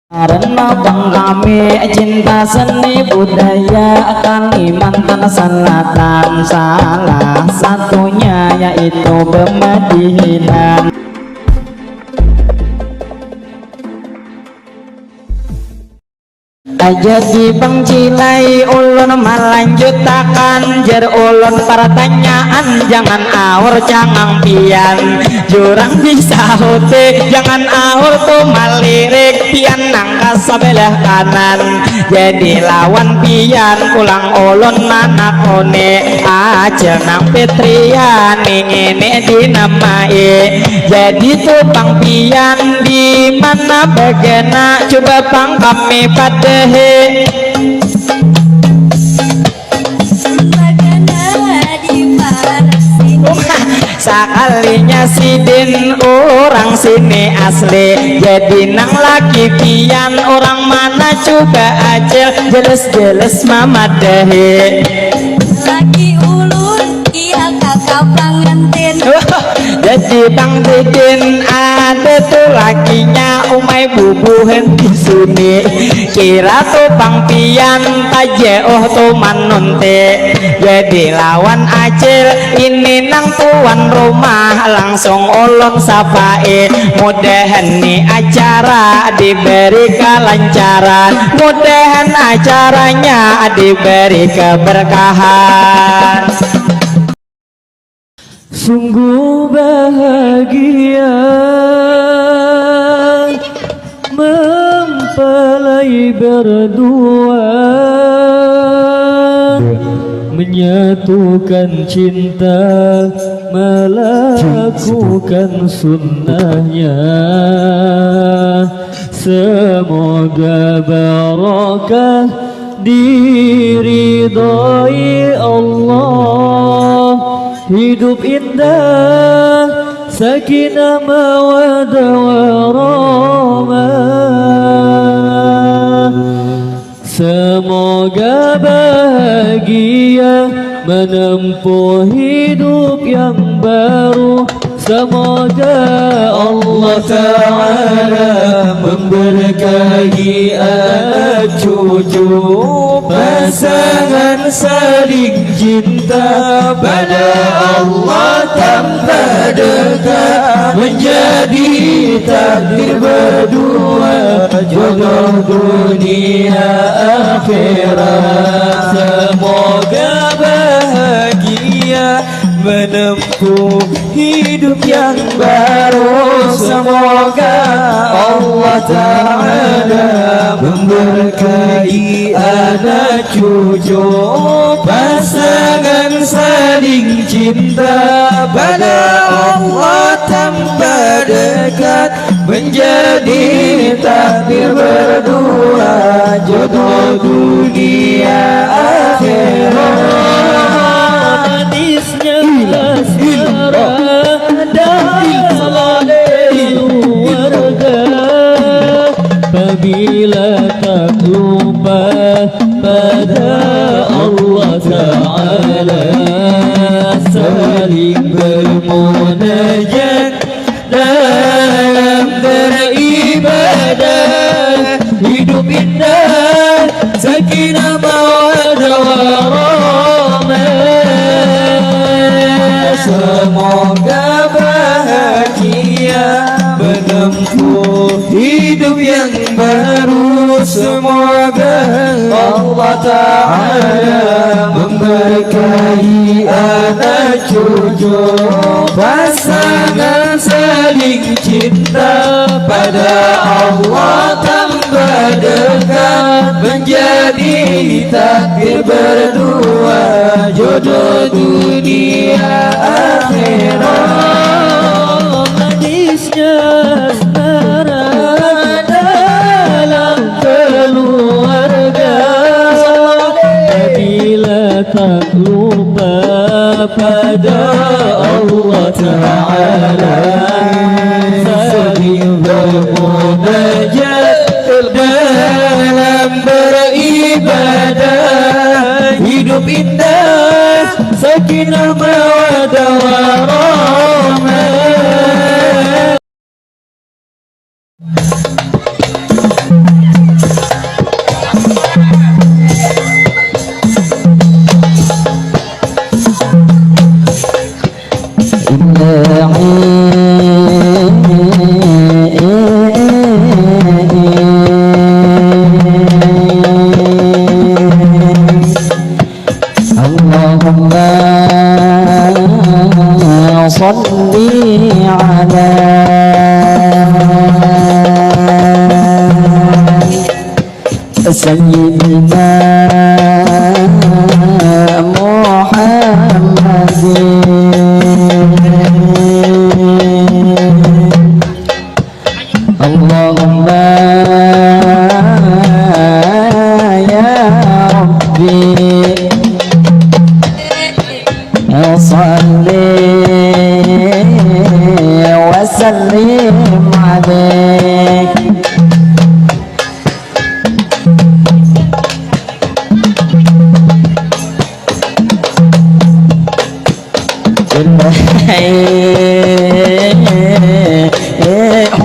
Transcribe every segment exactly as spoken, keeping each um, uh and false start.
Karena bang kami cinta seni budaya Kalimantan Selatan, salah satunya yaitu bemadihinan. Jadi bang cilai ulun malanjutakan jer ulun pertanyaan, jangan aur cangang pian jurang bisa hutik, jangan aur tu malirik pian nang ka sebelah kanan. Jadi lawan pian pulang ulun manakuni acil nang pitrian ingini dinamai. Jadi tu pang pian di mana bagana, coba pang kami padahi. Sakalinya sidin orang sini asli, jadi nang laki pian orang mana coba acil jelas-jelas mamadahi. Laki ulun iya kakak pangantin. Jadi bang sidin ada tu lakinya umai bubuhan di sini. Kira tu pang pian tajauh tu manunti. Jadi lawan acil ini nang tuan rumah langsung ulun sapai. Mudahan ni acara diberi kelancaran, mudahan acaranya diberi keberkahan. Sungguh bahagia mempelai berdua, menyatukan cinta, melakukan sunnahnya. Semoga barokah diridhoi Allah, hidup indah, sakinah mawaddah warahmah. Semoga bahagia menempuh hidup yang baru. Semoga Allah Ta'ala memberkahi anak cucu, pasangan saling cinta, pada Allah tambah dekat, menjadi takdir berdua, jodoh dunia akhirat. Semoga bahagia menempuh hidup yang baru. Semoga Allah Ta'ala memberkahi anak cucu, pasangan saling cinta, pada Allah tambah dekat, menjadi takdir berdua, jodoh dunia akhirat. Manisnya asmara dalam keluarga, apabila tak lupa pada Allah Ta'ala, saling bermunajat dalam beribadah, hidup indah, sakinah mawaddah warahmah. Semoga bahagia menempuh hidup yang baru. Semoga Allah Ta'ala memberkahi anak cucu, pasangan saling cinta, pada Allah tambah dekat, menjadi takdir berdua, jodoh dunia akhirat. Manisnya asmara dalam keluarga, bila tak lupa pada Allah Ta'ala, saling bermunajat dalam beribadah, hidup indah, sakinah mawaddah warahmah. سيدنا محمد. اللهم يا ربي صل وسلم عليه.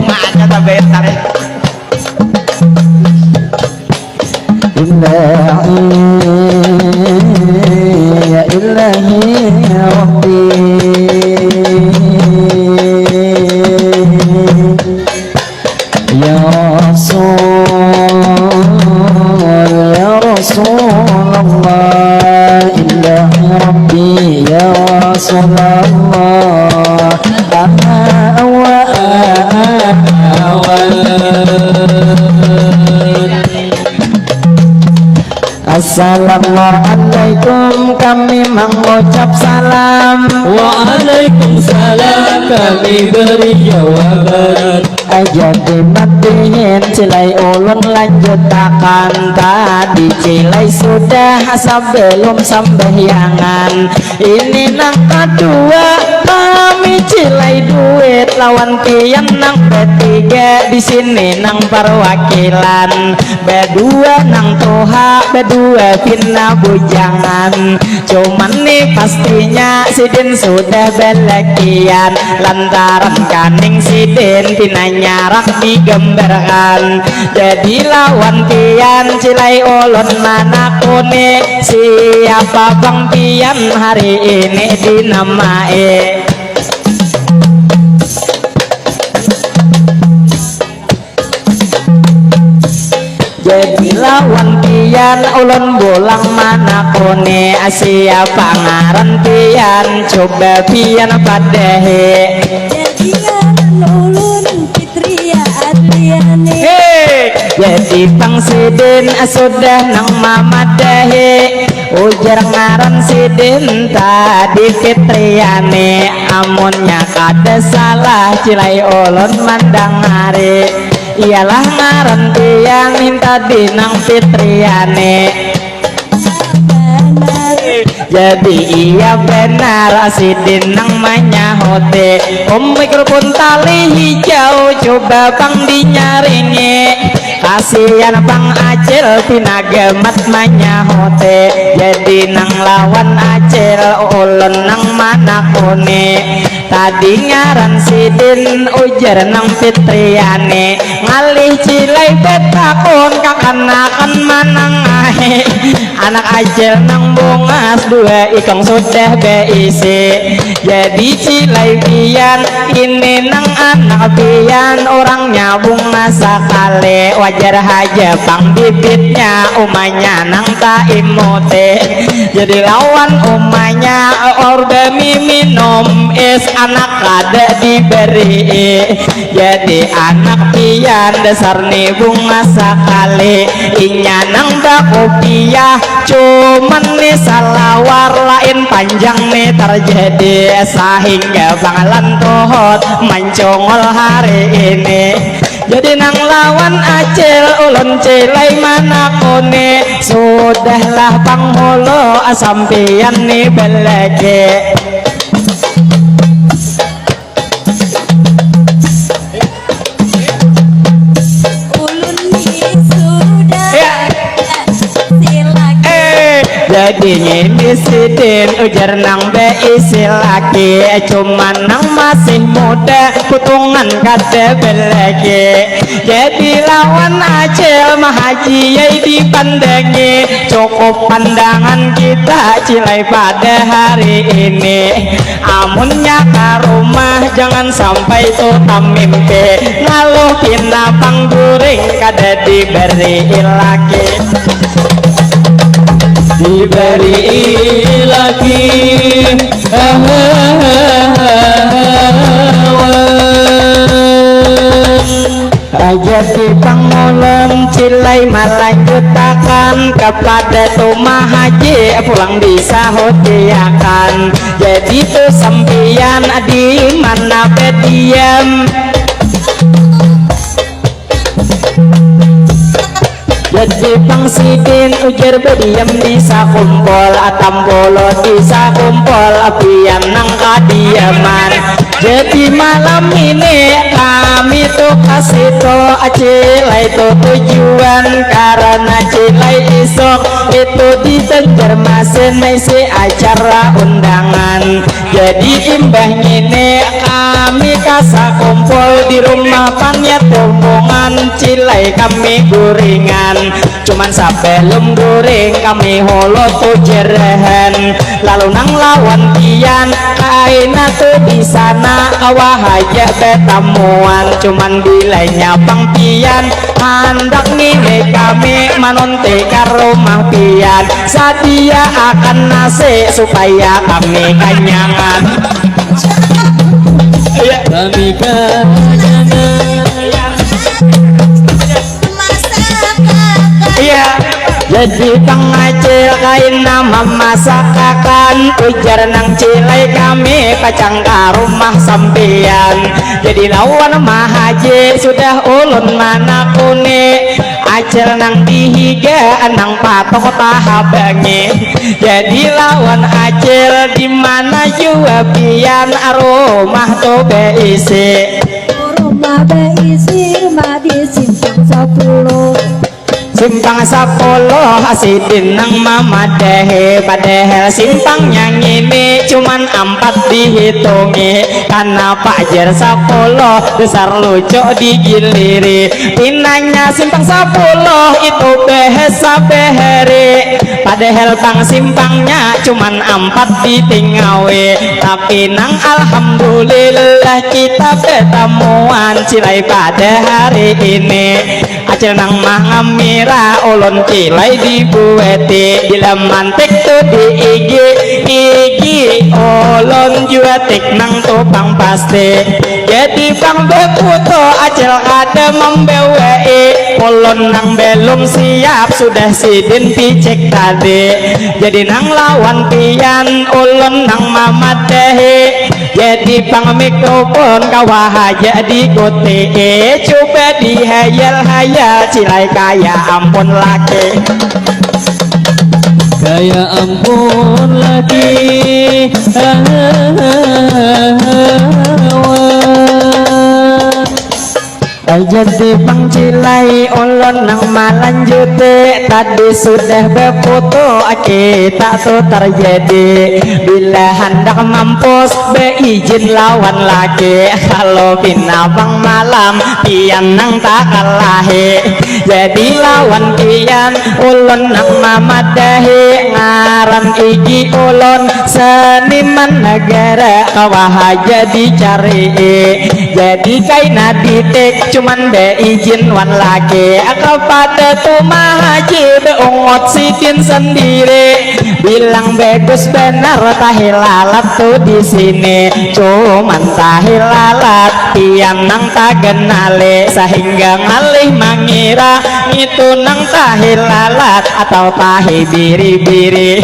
Mana tabayar tarik? إلهي يا إلهي يا ربي. يا رسول، يا رسول الله، إلهي ربي، يا رسول الله. أنا أو أول. Assalamualaikum, kami mengucap salam. Waalaikumsalam, kami beri jawaban. Aja dimatihin, cilai ulun lanjutakan. Tadi cilai sudah sebelum sambahyangan. Ini nang kedua, kami cilai duit lawan pian nang ketiga. Di sini nang perwakilan, bedua nang tuha, bedua pina bujangan. Cuman nih pastinya sidin sudah balakian, lantaran kaning sidin pina nyarak digambarkan. Jadi lawan pian cilai ulun manakuni, siapa pang pian hari ini dinamai. Jadi lawan pian ulun bulang manakuni, siapa ngaran pian, coba pian padahi. Jadi ngaran ulun Fitria Adriani. Hei! Jadi pang sidin sudah nang mamadahi, ujar ngaran sidin tadi Fitriani. Amunnya kada salah, cilai ulun mandangari, ialah ngaran pian nih tadi nang Fitriani. Jadi iya banar, sidin nang manyahuti. Om mikrofon tali hijau, coba pang dinyaringi. Kasian pang Acil pina gamat manyahuti. Jadi nang lawan Acil, ulun nang manakuni. Tadi ngaran sidin, ujar nang Fitriani. Ngalih cilai batakun, kakanakan manangahi. Anak Acil nang bungas, dua ikung sudah baisi. Jadi cilai pian, ini nang anak pian, urangnya bungas sakali. Wajar haja pang bibitnya, umanya nang taimuti. Jadi lawan umanya, orba mi minum is, anak kada diberi. Jadi anak pian dasar ni bungas sakali. Inya nang bakupiah, cuman ni salawar lain panjang ni terjadi, sahingga pang lantuhut mancungul hari ini. Jadi nang lawan Acil, ulun cilai manakuni, sudahlah panghulu, sampiyan ni balaki. Ulun ni sudah. Ya. Silaki. Eh, jadi ngini sidin, ujar nang baisi laki. Cuman nang masih muda, putungan kada balaki. Jadi lawan Acil mahaji ai dipandangi. Cukup pandangan kita cilai pada hari ini. Amunnya ka rumah jangan sampai tu tamimpi, ngaluh pina pang guring kada diberi laki. Diberi laki. Jadi pang ulun cilai malanjutakan kepada Tuma Haji pulang disahutiakan. Jadi tu sampiyan di mana bediam? Jadi pang sidin ujar bediam di sakumpul, atam pulut di sakumpul, pian nang kadiaman. Jadi malam ini kami tu ka situ, cilai tu tujuan karena cilai isuk itu di Banjarmasin maisi acara undangan. Jadi imbah ngini kami ka sakumpul di rumah paniat rombongan cilai kami guringan. Cuman sabalum guring kami holo tu jerahan. Lalu nang lawan pian kaina tu di sana kawa haja betamuan. Cuman bilanya pang pian handak ngini kami manunti ka rumah pian. Sadia akan nasi supaya kami kanyangan. Iya. Kami kanyangan. Iya. Jadi pang Acil kaina mamasakakan, ujar nang cilai kami pacang ka rumah sampiyan. Jadi lawan Mahaji sudah ulun manakuni, Acil nang dihiga nang patok tahabangi. Jadi lawan Acil di mana jua pian rumah tu beisi. Rumah beisi rumah di simpang sapuluh. Simpang sapuluh sidin nang mamadahi, padahal simpangnya ngini cuman ampat dihitungi. Kanapa jar sapuluh dasar lucu digiliri? Pinanya simpang sapuluh itu bahasa bahari, padahal pang simpangnya cuman ampat ditingawi. Tapi nang alhamdulillah kita betamuan cilai pada hari ini. Acil nang mangamira ulun cilai dibuati, bila mantik tu diigi, igi ulun jua tik nang tu pang pasti. Jadi pang bekutu Acil kada mambawai, ulun nang belum siap sudah sidin picik tadi. Jadi nang lawan pian ulun nang mamadahi. Jadi pang mikrofon kawa haja dikutii, cuba dihayal-hayal cilai kaya ampun laki. Kaya ampun laki. Ah, ah, ah, ah, ah. Jadi pang cilai ulun nang malanjuti, tadi sudah beputu kita tu terjadi. Bila handak mampus beijin lawan laki, kalau pina pang malam pian nang takalahi. Jadi lawan pian ulun nang mamadahi, ngaran igi ulun seniman negara kawa haja dicarii. Jadi kaina ditik cuman beijin wan laki, kepada Tuma Haji beungut sidin sendiri. Bilang bagus banar tahi lalat tu di sini, cuman tahi lalat pian nang taganali sahingga ngalih mangira ngitu nang tahi lalat atau tahi biri-biri.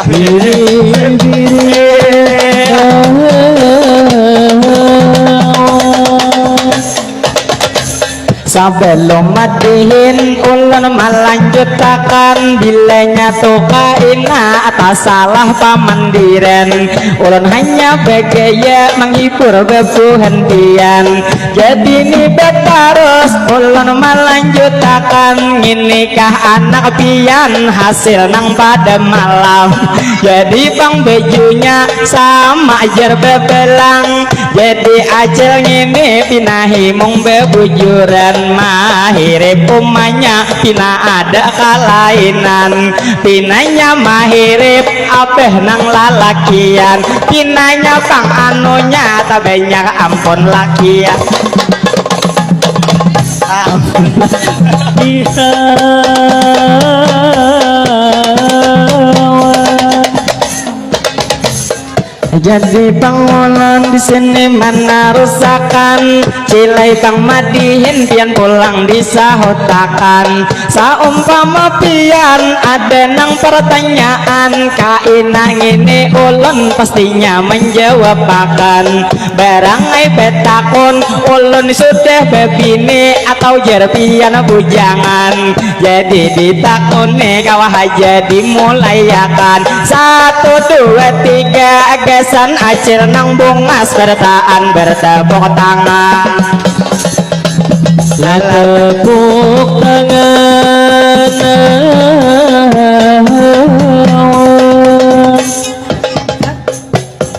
Biri-biri. Sabalum madihin ulun malanjutakan, bilanya tu kaina atas salah pamandiran. Ulun hanya bagaya manghibur bebuhan pian. Jadi ni batarus ulun malanjutakan, nginikah anak pian hasil nang pada malam. Jadi pang bajunya sama jar bebelang. Jadi Acil ngini pina himung bebujuran, mahirip umanya pina ada kalainan. Pinanya mahirip abah nang lalakian, pinanya pang anunya tabanyak ampun lakian. Jadi pang ulun di sini manarusakan Cilai pang madihin pian pulang disahutakan. Saumpama pian ada nang pertanyaan, kaina ngini ulun pastinya menjawabakan. Barang ai betakun, ulun sudah babini atau jar pian bujangan. Jadi ditakuni kawa haja dimulaiakan. Satu, dua, tiga, gasan acil nang bungas bertaan bertepuk tangan. Tepuk tangan.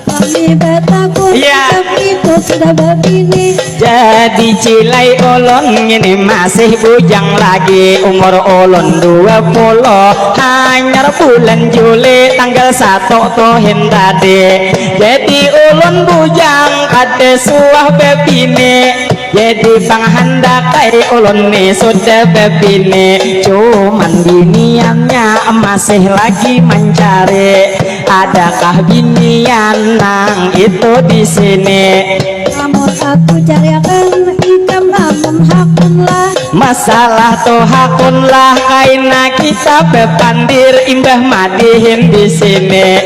Kami batakun, iya, itu sudah babini. Jadi cilai ulun ngini masih bujang lagi, umur ulun dua puluh, hanyar bulan Juli tanggal satu tuhin tadi. Jadi ulun bujang kada suah babini. Jadi pang handak ai ulun ni sudah babini, cuman biniannya masih lagi mancari. Adakah binian nang itu di sini? Amun aku cariakan ikam, amun hakun lah. Masalah tu hakun lah, kaina kita bapandir imbah madihin di sini.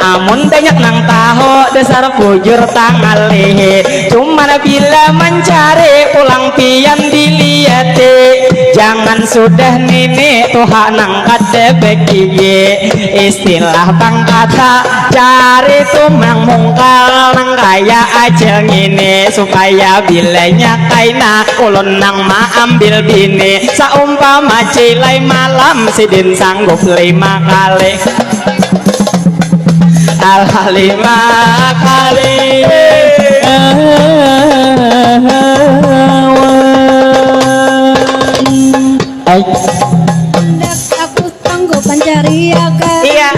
Amun banyak nang tahu, dasar bujur tangalihi. Cuman bila mancari, pulang pian diliati. Jangan sudah nini tuha nang kada bagigi. Istilah pang kata, cari tu nang mungkal nang kaya acil ngini, supaya bilanya kaina ulun nang maambil bini. Saumpama cilai malam, sidin sanggup lima kali. Alah, lima kali. Ai. Handak aku sanggup mancariakan. Iya.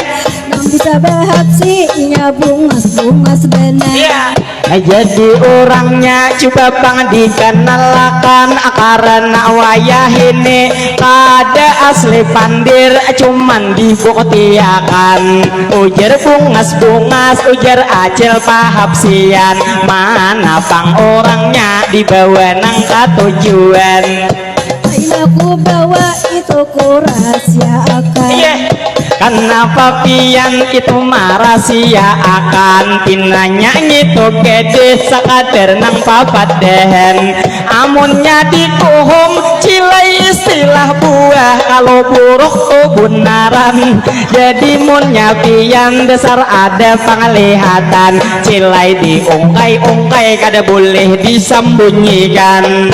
Nang bisa bahapsi inya bungas-bungas banar. Iya. Jadi urangnya cuba pang dikanalakan, karena wayah ini kada asli pandir, cuman dibuktiakan. Ujar bungas-bungas, ujar acil pahapsian, mana pang urangnya dibawa nang katujuan. Aina ku bawa itu ku rahasiaakan. Iya. Kanapa pian itu marahasiaakan? Pinanya ngitu gadis sakadar nang papadahan. Amunnya dikuhum cilai istilah buah kalu buruk tu bunaran. Jadi munnya pian dasar ada panglihatan, cilai diungkai-ungkai kada bulih disambunyikan.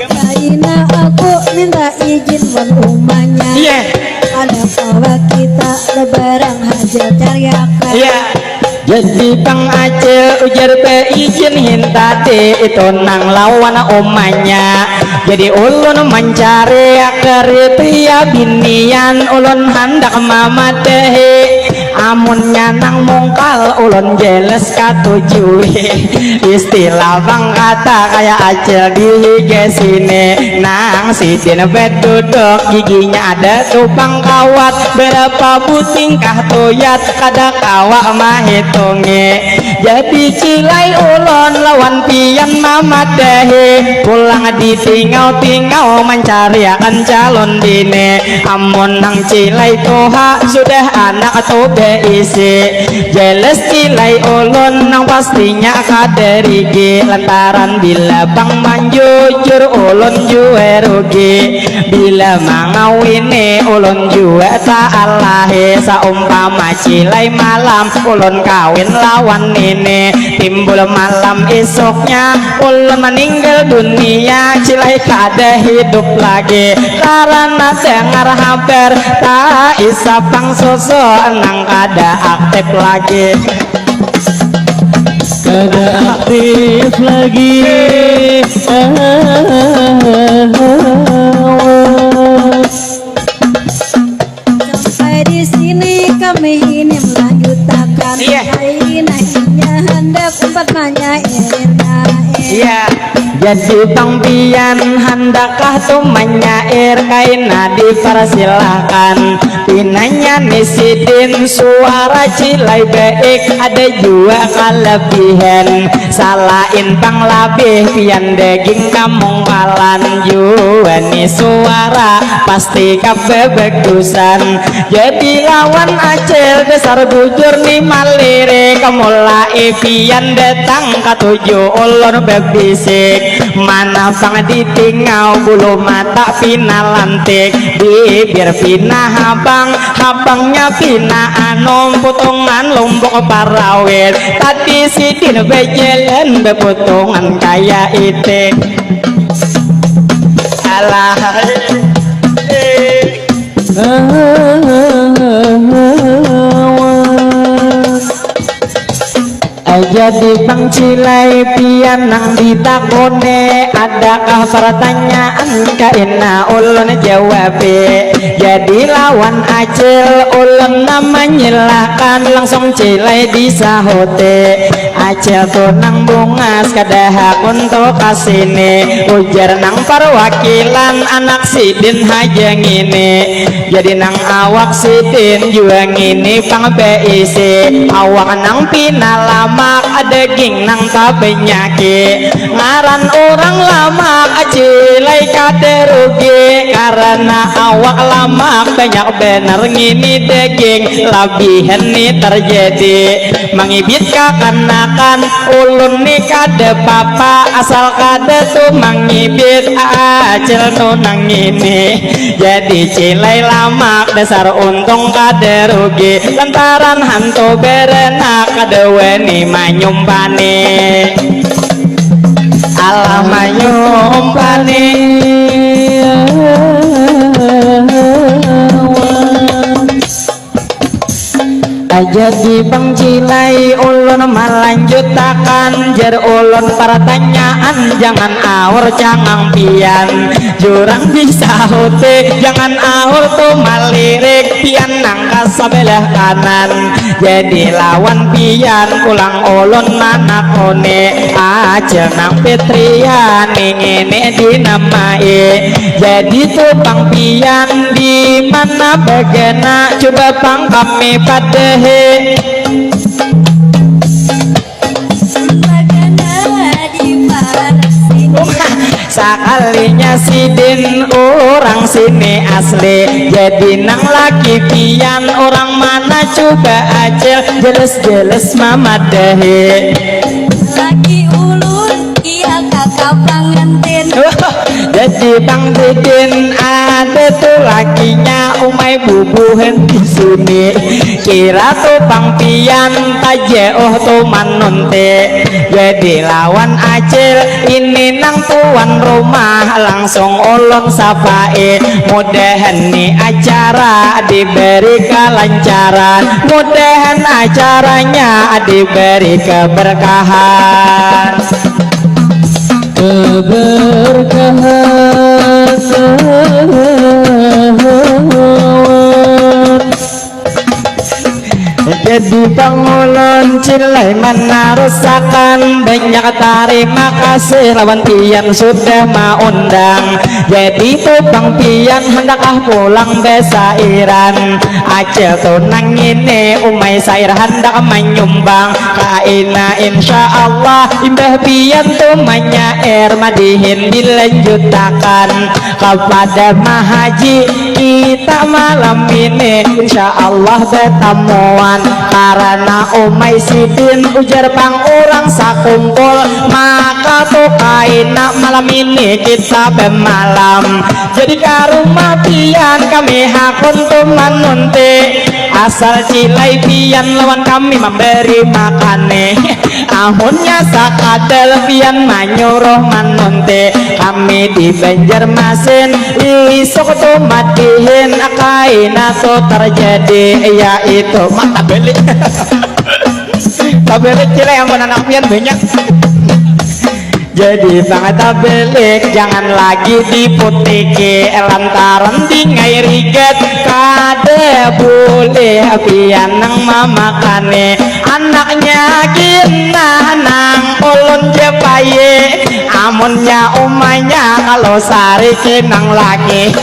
Kaina aku minta izin wan umanya. Iya. Kada kawa kita babarang haja cariakan. Iya. Jadi pang acil ujar baizin hintadi itu nang lawan umanya. Jadi ulun mancari kriteria binian ulun handak mamadahi. Amunnya nang mungkal ulun jelas katujui. Istilah pang kata kaya acil di higa sini. Nang sidin beduduk giginya ada tu pang kawat. Berapa buting kah tuyat kada kawa mahitungi. Jadi cilai ulun lawan pian mamadahi. Pulang ditingau-tingau mancariakan calon bini. Amun nang cilai tuha sudah anak tu baisi. Jelas cilai ulun nang pastinya kada rigi. Lantaran bila pang manjujur ulun jua rugi. Bila mangawini ulun jua taalahi. Saumpama cilai malam ulun kawin lawan nini. Timbul malam isuknya ulun maninggal dunia. Cilai kada hidup lagi karana dangar habar taisa pang susu nang kada aktif lagi. Kada aktif lagi. Sampai di sini kami ini melanjutakan. Iya. Hari ini handak umpat nanya enak. Iya. Jadi bang pian handakkah tu manyair, kaina dipersilahkan. Pinanya ni sidin suara cilai baik, ada jua kalebihan. Salain bang labih pian daging kamungkalan jua ni suara pasti kababagusan. Jadi lawan Acil dasar bujur ni malirik, mulai pian datang katuju ulun babisik. Mana pang ditingau bulu mata pina lantik, bibir pina habang, habangnya pina anom, putungan lumbuk parawit. Tadi sidin bajalan baputungan kaya itik. Alah. Jadi bang cilai pian nang ditakuni, adakah pertanyaan kaina ulun jawabi? Jadi lawan Acil ulun nang manyilahkan, langsung cilai disahuti. Acil tu nang bungas kada hakun tu kasini, ujar nang parwakilan anak sidin haja ngini. Jadi nang awak sidin jua ngini pang baisi, awak nang pina lamak, daging nang tabanyaki. Ngaran urang lamak cilai kada rugi, karana awak lamak banyak banar ngini daging, labihan ni tarjadi mangibit kakanakan. Ulun ni kada papa asal kada tu mangibit, Acil tu nang ngini. Jadi cilai lamak dasar untung kada rugi, lantaran hantu baranak kada wani manyumpani. Alah manyumpani. Jadi bang cilai ulun malanjutakan, jar ulun, pertanyaan jangan aur cangang pian. Jurang disahuti jangan aur tu malirik, pian nang ka sabelah kanan. Jadi lawan pian pulang ulun manakuni, Acil nang Fitriani ngini dinamai. Jadi tu pang pian di mana bagana, cuba pang kami padahi. Bagana di parak sini. Sakalinya sidin urang sini asli, jadi nang laki pian urang mana cuba, Acil? Jelas-jelas mamadahi. Laki ulun iya kakak pangantin. Jadi bang sidin ada tu lakinya umai bubuhan di sini. Kira tu pang pian tajauh tu manunti. Jadi lawan Acil ini nang tuan rumah, langsung ulun sapai. Mudahan ni acara diberi kelancaran, mudahan acaranya diberi keberkahan. Keberkahan. Jadi pangulun cilai manarusakan, banyak tarima kasih lawan pian sudah maundang. Jadi tu pang pian handakah pulang basairan? Acil tu nang ini umai sair handak manyumbang. Kaina insya Allah imbah pian tu manyair madihin dilanjutakan. Kapada mahaji kita malam ini insya Allah batamuan, karana umai sidin ujar pang urang sakumpul, maka tu kaina malam ini kita bamalam. Jadi ka rumah pian kami hakun tu manunti, asal cilai pian lawan kami mambari makani. Ahunnya sakadal pian manyuruh manunti kami di Banjarmasin, isuk tu madihin kaina tu tarjadi, yaitu mata beli. Tabeli cilai ampun anak pian banyak. Jadi bang tabelek jangan lagi diputiki lantaran dingai rigat kada boleh pian nang mamakani anaknya kinah nang ulun jepaye amunnya umanya kalau sariki nang laki.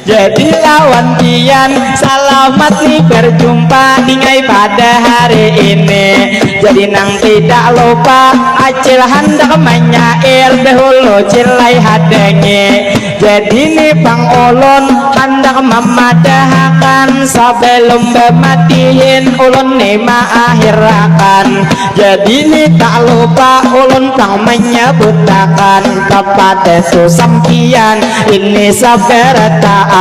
Jadi lawan pian salamat ni berjumpa dingai pada hari ini. Jadi nang tidak lupa acil handak menyair dahulu cilai hadangi. Jadi ni pang ulun handak memadahakan sebelum bematihin ulun ni maakhirakan. Jadi ni tak lupa ulun pang menyebutakan kepada tu sampian ini sabarataan.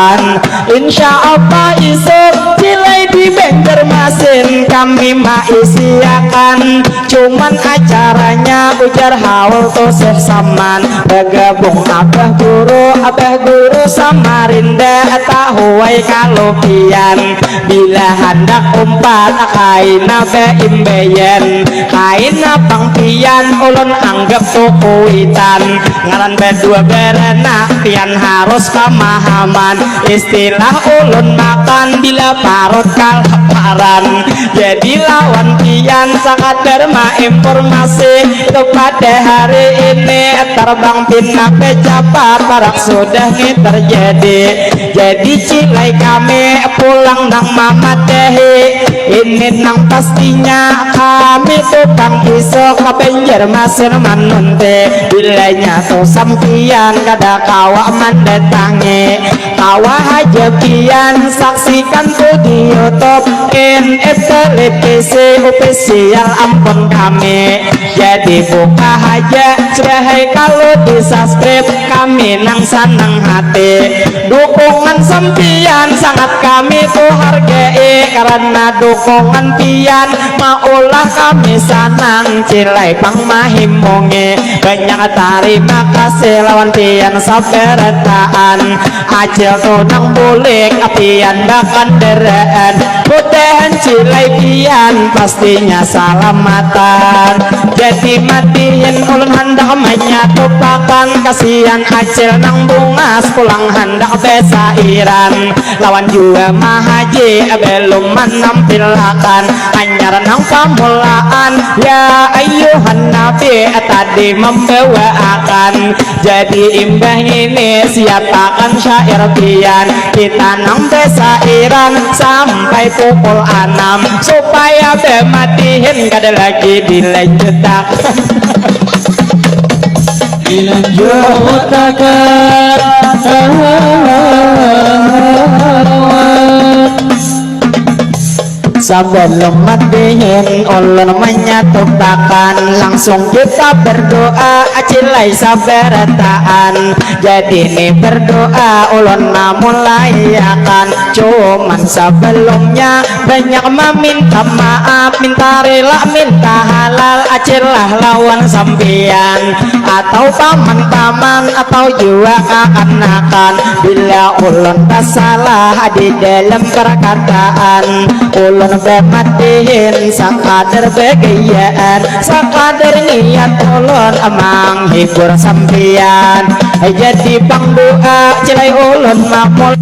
Insya Allah isuk cilai di Banjarmasin kami maisiakan. Cuman acaranya ujar haul tusuk saman bergabung abah guru abah guru Samarinda tahuai kalupian. Bila handak umpat kaina baimbayan kaina pang pian ulun anggap tu kuitan ngaran badua baranak pian harus pamahaman istilah ulun makan bila parut kalaparan jadi lawan pian sakadar mainformasi tu pada hari ini terbang pina kecapa parak sudah ni terjadi. Jadi cilai kami pulang nang mamadahi ini nang pastinya kami tukang isuk ka Banjarmasin manunti bilanya tu sampian kada kawa mandatangi kawa haja pian saksikan tu di YouTube in televisi official ampun kami. Jadi buka haja sudah hai kalau di subscribe kami nang sanang hati. Dukungan sampian sangat kami tuh hargai karena dukungan pian maulah kami sanang cilai pang mahimungi banyak tarima kasih lawan pian sabarataan acil tuh nang bulik pian bakandaraan mudahan cilai pian pastinya salamatan jadi matihin ulun handak menyatupakan kasihan acil nang bungas pulang handak besairan lawan jua mahaji belum menampilakan hanyar nang pamulaan ya ayuhan nabi tadi membawaakan jadi imbah ini siapakan syair pian kita nang besairan sampai pukul anam supaya bematihin kada lagi dilanjutakan. Dilanjutakan. Sabalum matihin ulun manyatupakan langsung kita berdoa acilai sabarataan. Jadi ni berdoa ulun mamulaiakan. Cuman sabalumnya banyak maminta maaf, minta rila, minta halal acilah lawan sampian atau paman-paman atau jua kaanakan. Bila ulun tasalah di dalam perkataan, ulun bamatihin sakadar bagayaan, sakadar niat ulun manghibur sampian. Jadi pang dua cilai ulun mamul.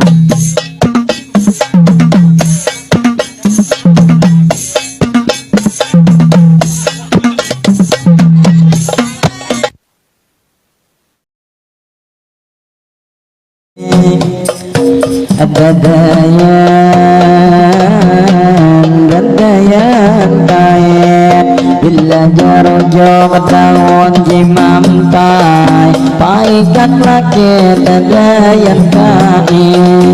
Dadayan, dadayan tae, bila jarujung daun jimampai, paikat laki dadayan kain.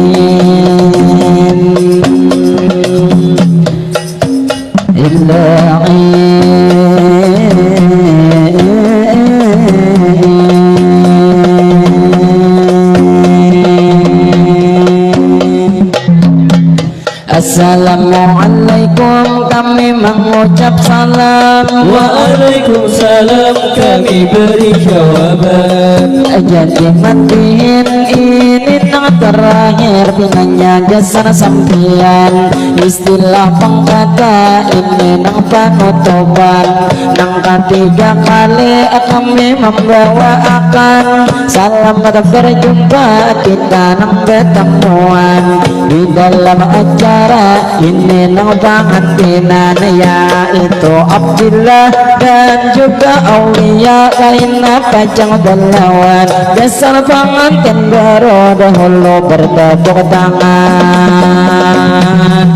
Assalamualaikum, kami mengucap salam. Waalaikumsalam, kami beri jawaban. Jadi matihin ini nang terakhir, pinanya gasan sampian. Istilah pangkata ini nang panutupan, nang katiga kali kami membawa akan selamat berjumpa kita nang bertemuan di dalam acara ini nang pangantinan, yaitu Abdillah dan juga Aulia, kaina pacang belawan. Dasar pangantin baru dahulu bertepuk tangan.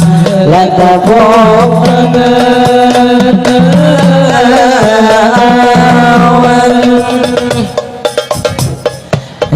Lah tepuk tangan.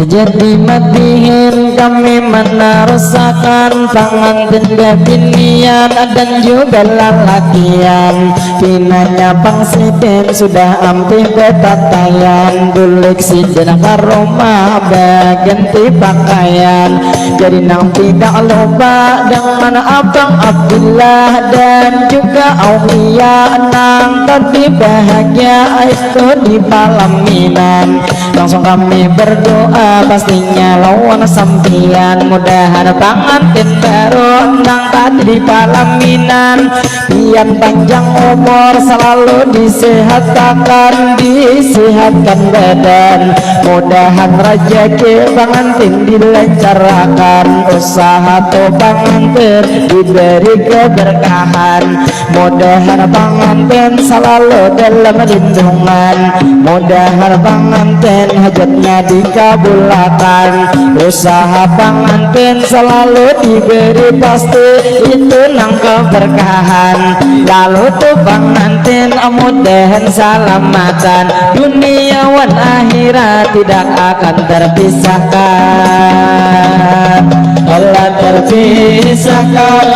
Jadi matihin kami menerusakan pangantin bebinian dan juga lalakian. Pinanya pang sidin sudah ampih betataian, bulik sidin ka rumah baganti pakaian. Jadi nang tidak lupa dengan Abang Abdillah dan juga Aulia nang tadi bahagia itu di palaminan. Langsung kami berdoa pastinya lawan sampian, mudahan pangantin baru nang tadi di palaminan pian panjang umur, selalu disehatakan, disehatkan badan, mudahan rajaki pangantin dilancarakan, usaha tu pangantin diberi keberkahan. Mudahan pangantin selalu dalam lindungan. Mudahan pangantin hajatnya dikabulakan. Usaha pangantin selalu diberi pasti, itu nang keberkahan. Lalu tu pangantin mudahan salamatan, dunia wan akhirat tidak akan terpisahkan. Allah terpisahkan.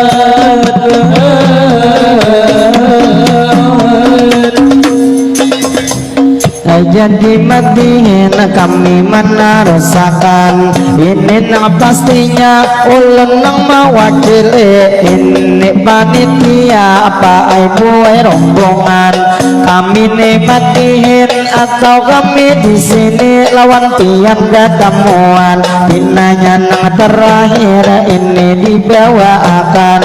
Jadi matihin kami menerusakan ini nang pastinya ulun nang mewakili ini panitia apa ai buai rombongan kami ni matihin atau kami di sini lawan pian batamuan. Pinanya nang terakhir ini dibawaakan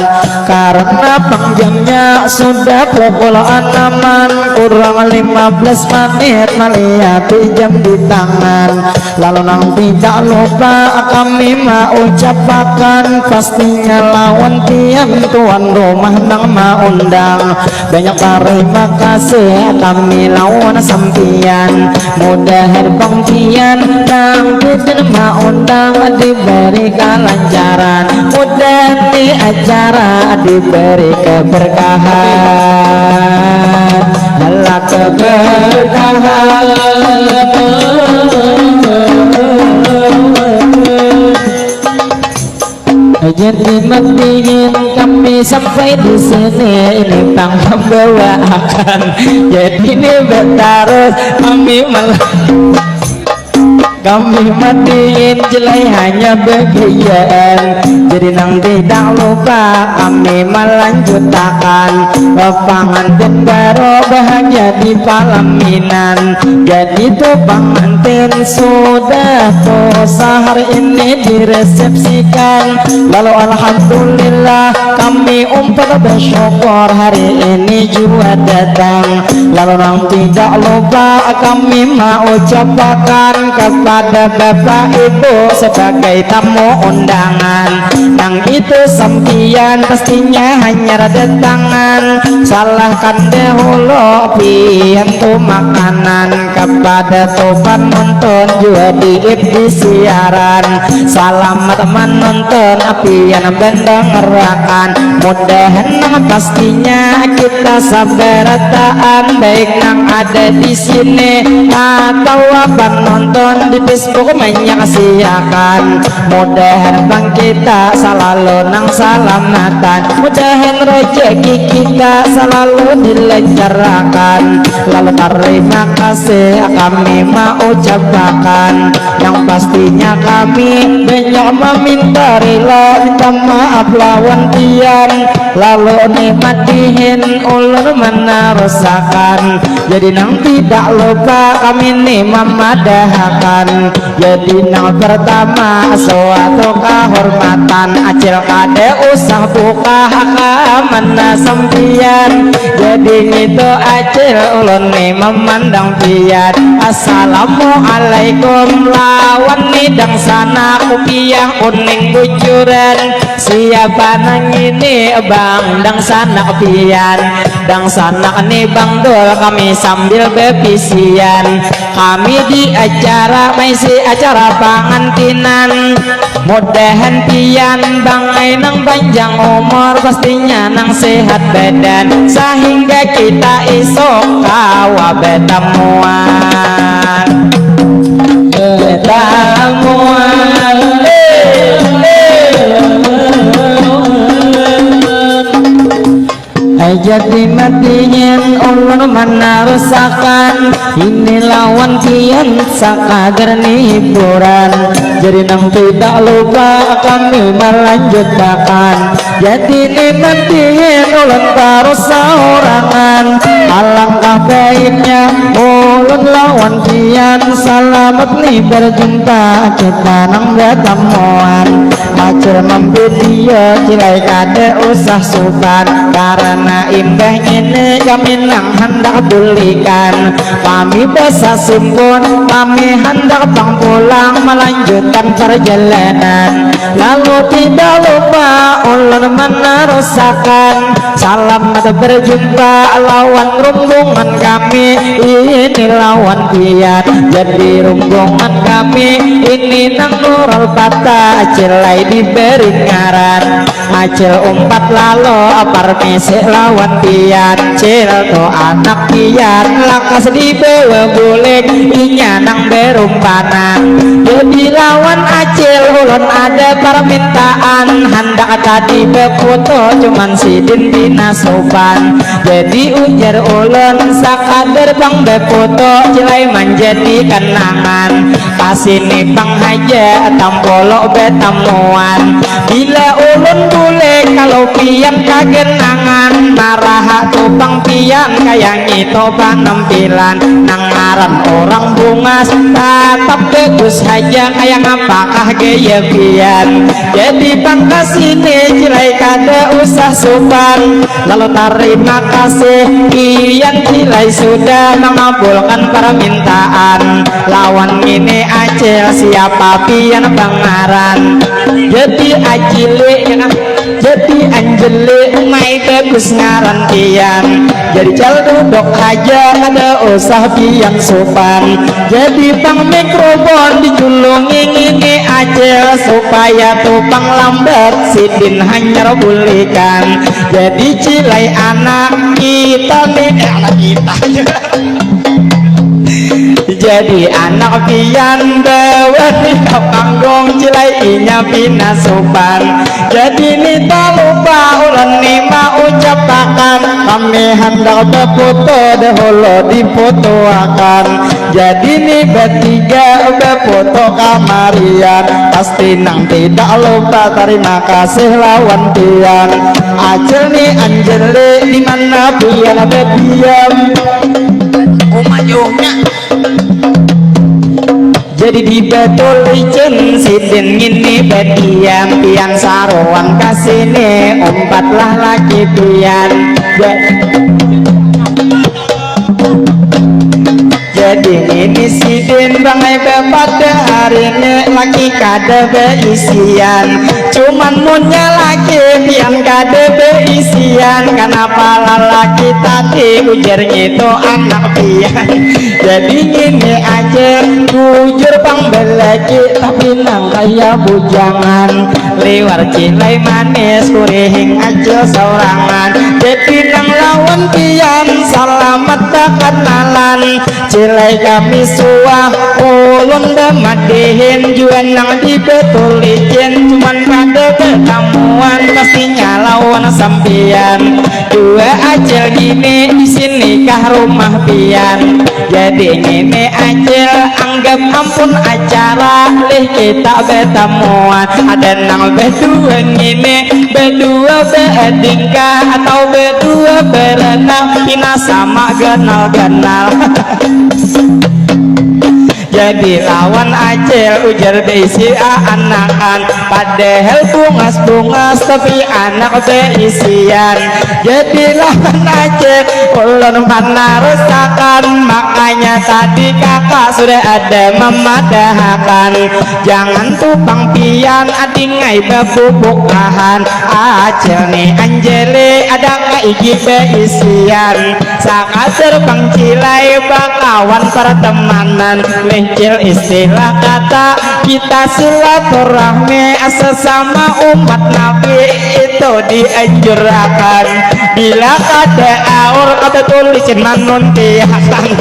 karena pangjamnya sudah pukul anaman kurang lima belas menit melihat jam di tangan. Lalu nang tidak lupa kami maucapakan pastinya lawan pian tuan rumah nang maundang. Banyak tarima kasih kami lawan sampian. Mudahan pang pian nang pidin maundang diberi kalancaran. Mudahan di acara diberi keberkahan. Lah keberkahan. Jadi mendingin kami sampai di sini ini pang pembawaan. Jadi ini betarus kami malah kami mendingin jelai hanya begayaan. Jadi nang tidak lupa kami melanjutakan pangantin baru bahagia di palaminan. Jadi tu pangantin sudah tu sahar ini diresepsikan. Lalu alhamdulillah kami umpat bersyukur hari ini jua datang. Lalu nang tidak lupa kami maucapakan kepada bapak ibu sebagai tamu undangan. Nang itu sampian pastinya hanyar datangan. Salahkan dahulu pian tu makanan kepada tu panonton jua di F B siaran. Salamat manonton pian mendengarakan. Mudahan nang pastinya kita sabarataan baik nang ada di sini atau panonton di Facebook menyaksiakan. Mudahan pang kita Salalu nang salamatan, mudahan rejeki kita salalu dilancarkan. Lalu tarima kasih kami maucapakan. Yang pastinya kami banyak meminta rila, minta maaf lawan pian. Lalu ni madihin ulun menarusakan. Jadi nang tidak lupa kami ni memadahakan. Jadi nang pertama suatu kahormatan, acil kada usah buka haka mana sampian. Jadi ngitu acil ulun ni memandang pian. Assalamualaikum lawan ni dangsanak kupiah kuning bujuran. Siapa nang ini bang dangsanak pian? Dangsanak ni bang dul kami sambil bepisian. Kami di acara maisi acara pangantinan. Mudahan pian bangai nang panjang umur, pastinya nang sehat badan, sahingga kita isuk kawa betamuan. Betamuan. Ai jadi madihin ulun manarusakan ini lawan pian sakadar ni hiburan. Jadi nang tidak lupa kami melanjutakan. Jadi ni madihin ulun tarus saurangan. Alangkah baiknya ulun lawan pian salamat ni berjumpa kita nang betamuan. Acil memvidio cilai kada usah supan, karena imbah ngini kami nang handak bulikan. Kami basasimpun, kami handak pang pulang melanjutkan perjalanan. Lalu tidak lupa ulun menarusakan salamat berjumpa lawan rumbungan kami ini lawan pian. Jadi rumbungan kami ini nang Nurul Patah cilai diberi ngaran. Acil umpat lalu parmisi lawan pian. Cil tu anak pian lakas dibawa bulik inya nang berumpanan. Jadi lawan acil ulun ada permintaan handak tadi befoto cuman sidin pina sopan. Jadi ujar ulun sakadar pang befoto cilai manjadi kenangan. Pasini pang haja tampolo betamuan. Bila ulun bulik kalau pian kagenangan, maraha tu pang pian kaya ngitu panampilan. Nang ngaran orang bungas tatap bagus haja kaya ngapakah gaya pian. Jadi pang kasini cilai kada usah supan. Lalu tarima kasih pian cilai sudah mengabulkan permintaan. Lawan ngini acil siapa pian pangaran? Jadi acili ya kan? Jadi anjeli umai bagus ngaran pian. Jadi cal duduk haja kada usah pian supan. Jadi pang mikrofon dijulungi ngini acil supaya tu pang lambat sidin hanyar bulikan. Jadi cilai anak kita ni, eh, anak kita. Jadi anak pian bawa di panggung cilai inya pina supan. Jadi ni talupa ulun ni maucapakan kami handak bafoto dahulu difotoakan. Jadi ni batiga bafoto kamarian. Pasti nang tidak lupa tarima kasih lawan pian. Acil ni anjeli di mana pian badiam? Uma jauhnya. Jadi di Batu Licin sidin ngini badiam pian saruan kasini umpatlah laki pian. Ja- Jadi ngini sidin bangai bapada hari ni laki kada baisian. Cuman munnya laki pian kada baisian. Kanapa lalaki tadi ujar ngitu anak pian. Jadi ngini aja bujur pang balaki tapi nang kaya bujangan. Liwar cilai manis kurihing aja saurangan. Jadi nang lawan pian salamat bakanalan. Cilai kami suah Ulun bamadihin jua nang di Batulicin, cuman kada batamuan pastinya lawan sampiyan. Dua acil gini, di sini kah rumah pian? Jadi ngini acil, anggap ampun acara, lih kita batamuan. Ada nang badua ngini, badua baadingkah atau badua baranak, pina sama ganal-ganal. Jadi lawan acil ujar baisi aanakan, padahal bungas-bungas tapi anak baisian. Jadi lawan acil ulun manarusakan, makanya tadi kakak sudah ada mamadahakan. Jangan tu pang pian adingai babubukahan, acil ni anjele ada kaigi baisian. Sakadar pang cilai bakawan partamanan, lih cil istilah kata kita silaturahmi sesama umat Nabi itu dianjurakan. Bila kada aur kada tulis manuntiakan,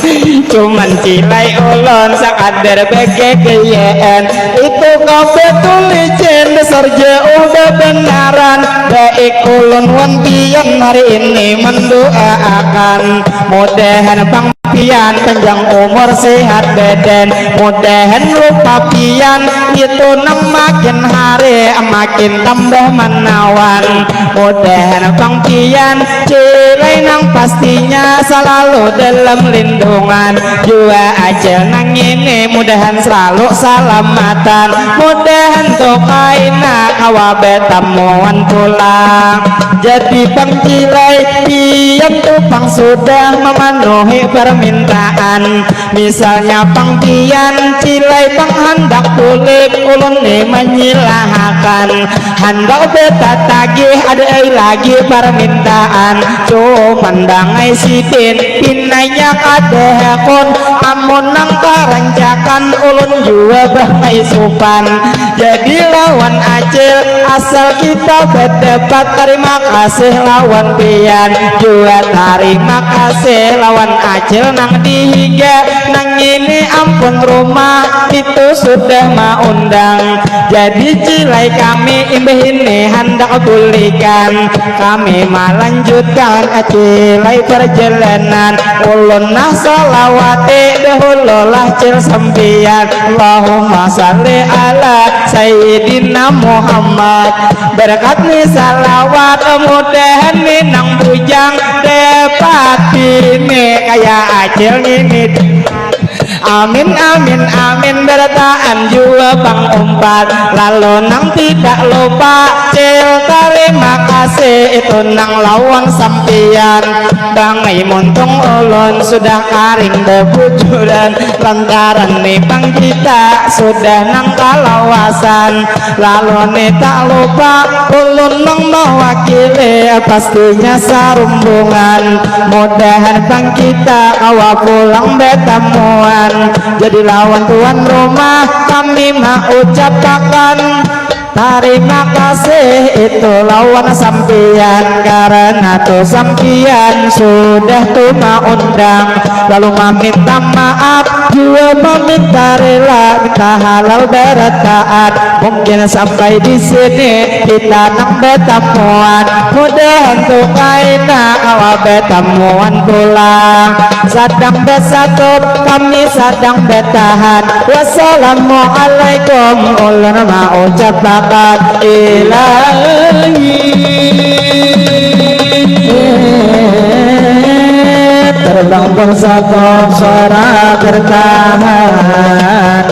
cuman cilai ulun sakadar bagagayaan. Itu kah Batulicin dasar jauh babenaran. Baik ulun wan pian hari ini manduaakan, mudahan pang pian panjang umur sehat badan, mudahan rupa pian itu nang makin hari makin tambah manawan. Mudahan pang pian cilai nang pastinya salalu dalam lindungan. Jua acil nang ini mudahan salalu salamatan. Mudahan tu kaina kawa batamuan pulang. Jadi pang cilai, pian tu pang sudah mamanuhi parmintaan. Misalnya pang pian cilai pang handak bulik, ulun ni manyilahakan. Handak batatagih ada ai lagi parmintaan, cuman bangai sidin pinanya kada hakun. Amun nang karancakan ulun jua bangai supan. Jadi lawan acil asal kita badapat, tarima kasih lawan pian jua, tarima kasih lawan acil nang dihiga nang ini ampun rumah itu sudah maundang. Jadi cilai kami imbah ini handak bulikan, kami malanjutkan cilai perjalanan. Ulun nah salawati dahululah cil sampian. Allahumma salli ala Sayyidina Muhammad. Berkat ni salawat mudahan ni nang bujang dapat bini kaya acil ngini. Amin, amin, amin, barataan jua pang umpat. Lalu nang tidak lupa, cil, tarima kasih itu nang lawan sampian. Bangai muntung ulun sudah karing babujuran, lantaran ni pang kita sudah nang kalawasan. Lalu ni tak lupa ulun nang mawakili, pastinya sarumbungan. Mudahan pang kita kawa pulang batamuan. Jadi lawan tuan rumah kami maucapakan tarima kasih itu lawan sampian, karena tu sampian sudah tu maundang. Lalu maminta maaf jua maminta rela, minta halal barataat. Mungkin sampai di sini kita nang batamuan. Mudahan tu kaina kawa batamuan pulang. Sadang basatup, kami sadang batahan. Wassalamualaikum, ulun maucapakan ilahi. Terbang bersatu suara bertahan.